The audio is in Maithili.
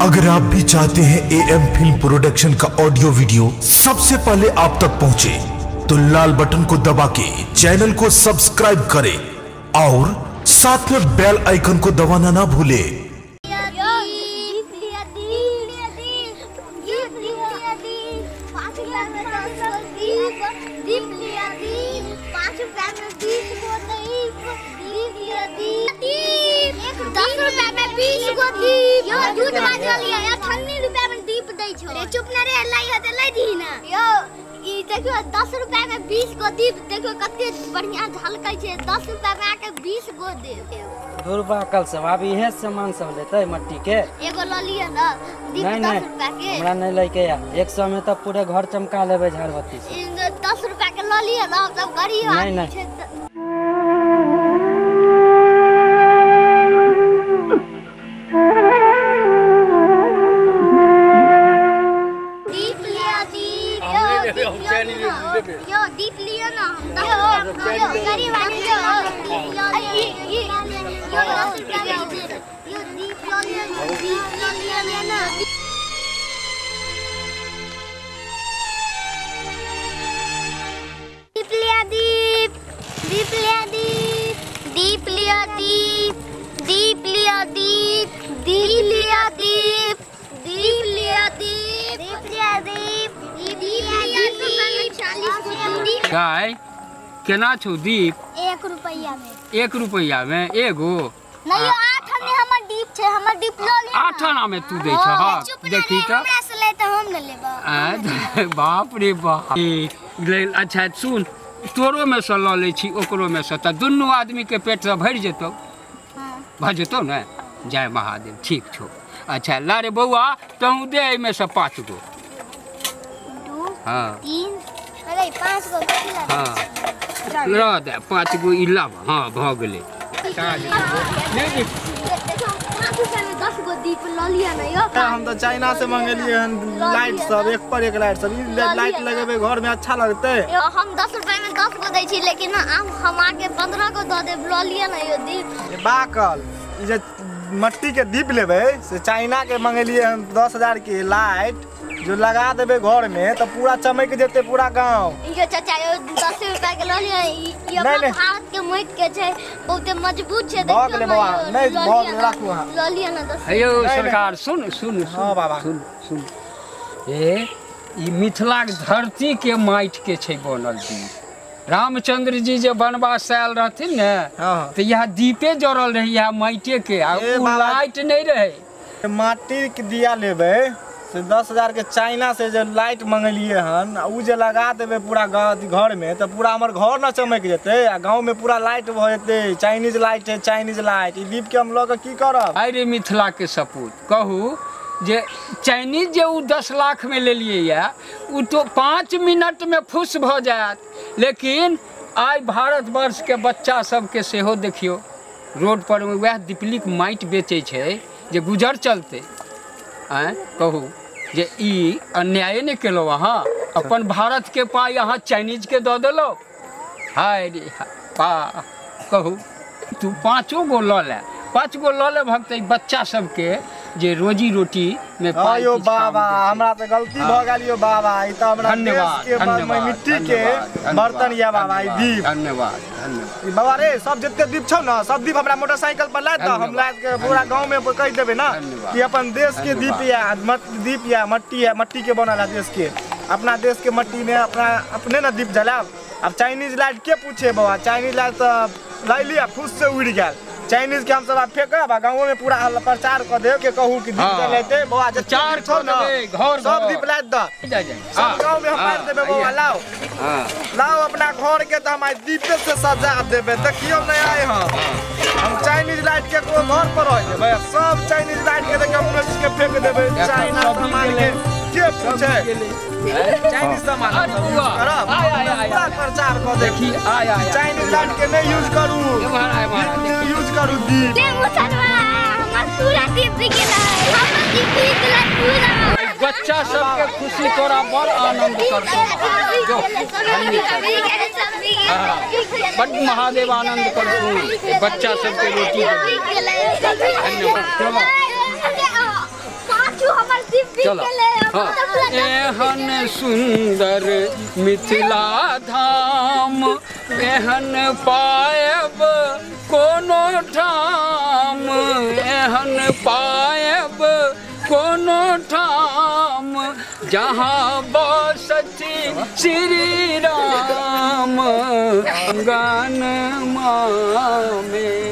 अगर आप भी चाहते हैं एएम फिल्म प्रोडक्शन का ऑडियो वीडियो सबसे पहले आप तक पहुंचे, तो लाल बटन को दबा के चैनल को सब्सक्राइब करें और साथ में बेल आइकन को दबाना ना भूलें। दस रुपया में 20 गो दीप। यो झूठ बाजल या 98 रुपया में दीप दै छो। रे चुप न रे, लै ह त लै दही ना। यो ई देखियो 10 रुपया में 20 गो दीप, देखियो कते बढ़िया झलकै छै। 10 रुपया में आके 20 गो दीप। दुर्बा कल सब आब इहे सामान सब लेतै मट्टी के। एगो ल लिअ न दीप 10 रुपया के। हमरा नै लैके या 100 में त पूरे घर चमका लेबै झाड़बत्ती से। 10 रुपया के ल लिअ न, हम सब गरीब आदमी छै। यो दीप लियो ना, हम गरीब आदमी। यो 10 रुपया में यो दीप ल लियो, दीप ल लियो ना। दीप लिया दीप, दीप लिया दीप, दीप लिया दीप, दीप लिया दीप, दीप लिया दीप, दीप लिया दीप, दीप लिया दीप, दीप लिया दीप। गाय केना छौ दीप? 1 रुपया में। 1 रुपया में एगो? नहीं 8 आना हमर दीप छै, हमर दीप ल ले। 8 आना में तू दै छ? हां देखी त हमरा से ले त हम न लेबा। बाप रे बाप। अच्छा सुन, तोरो में से ल लै छी ओकरो में से, त दुनू आदमी के पेट से भरि जेतौ। हां भ जेतौ ने? जय महादेव। ठीक छौ। अच्छा ला रे बौआ, तहूँ दे एहिमे से 5 गो। 2 हाँ 3 अरे 5 गो। हाँ ल दे 5 गो ई लाब। हाँ भ गेलै। नहीं 10 गो दीप ल लिया ना। यो हम तो चाइना से मंगेलिए हन लाइट सब, एक पर एक लाइट सब। ई लाइट लगेबे घर में अच्छा लगते। यो हम 10 रुपया में 10 गो दै छी, लेकिन हम आके 15 गो द देब। ल लिया ना यो दीप। बाकल ई जे मट्टी के दीप लेबे से चाइना के मंगेलिए हन 10,000 के लाइट, जो लगा देबे घर में तो पूरा चमक जेते पूरा गांव। यो चाचा यो 10 रुपया के ल लिया। ई अपना भारत के माटि के छै, बहुत मजबूत छै। देखियो नहीं बहुत राखू। हां ल लिया ना 10। हेयो सरकार सुन सुन हां बाबा सुन सुन। ए ई मिथिला के धरती के माटि के छै बनल दीप। रामचंद्र जी जे वनवास आयल रहथिन ने, तो यह दीपे जरल रहे, यह माटिए के, आ उ लाइट नहीं रहे। माटी के दिया लेबे से 10,000 के चाइना से जो लाइट मंगेलिए हन, उ जे लगा देबे पूरा घर में तो पूरा हमर घर न चमक जेते आ गांव में पूरा लाइट भ जेते। चाइनीज लाइट है, चाइनीज लाइट। ई दीप के हम ल के की करब? अरे मिथिला के सपूत कहू जे चाइनीज जे उ 10 लाख में लेलिए या उ तो 5 मिनट में फुस भ जायत। लेकिन आइ भारतवर्ष के बच्चा सबके सेहो देखियो रोड पर वएह दीपलीक माटि बेचै छै जे गुजर चलते। आँय कहू जे ई अन्याय नहि केलहुँ अहाँ? अपन भारत के पाइ अहाँ चाइनीज के दऽ देलहुँ। हाय रे पा। कहू तू 5 गो लऽ ले, 5 गो लऽ ले भक्त बच्चा सबके जे रोजी रोटी में पाइ। यो बाबा हमरा त गलती भ गेल यो बाबा। ई त हमरा देश के मिट्टी के बर्तन या बाबा ई दीप। धन्यवाद धन्यवाद। ई बाबा रे सब जते दीप छौ न सब दीप हमरा मोटरसाइकिल पर लाद द, हम लाद के पूरा गांव में कहि देबे ना कि अपन देश के दीप या दीप या मट्टी है, मट्टी के बनल है देश के। अपना देश के मट्टी में अपना अपने न दीप जलाब। अब चाइनीज लाइट के पूछे बाबा? चाइनीज लाइट त लै लिया फुस से उड़ गेल। चाइनीज के हम सब फेंकब आ गांव में पूरा प्रचार क देब के कहू कि दीप जलेते बौआ। जे चार छौ न घर सब दीप लाद द, सब गांव में हम बांट देबे बौआ। लाओ लाओ अपना घर के त हम आइ दीपे से सजा देबे। देखियो न आए हम चाइनीज लाइट के को घर पर रह देबे। सब चाइनीज लाइट के देख हम के फेंक देबे। चाइना सामान के पूछे? चाइनीज सामान करब पूरा प्रचार क देब। देखी आय आय चाइनीज लाइट के नहीं यूज करू, यूज करू दीप। दे मुसलमान हमर पूरा दीप बिक गेलै, हमर दीप बिक गेलै पूरा। बच्चा सबके खुशी तोरा बड़ आनंद करतौ। बड़ महादेव आनंद करतौ बच्चा सबके रोटी। धन्यवाद। 5 चलो। एहन सुंदर मिथिला धाम एहन पायब कोनो ठाम, एहन पायब कोनो ठाम, जहाँ बसथि श्री राम गान मामे।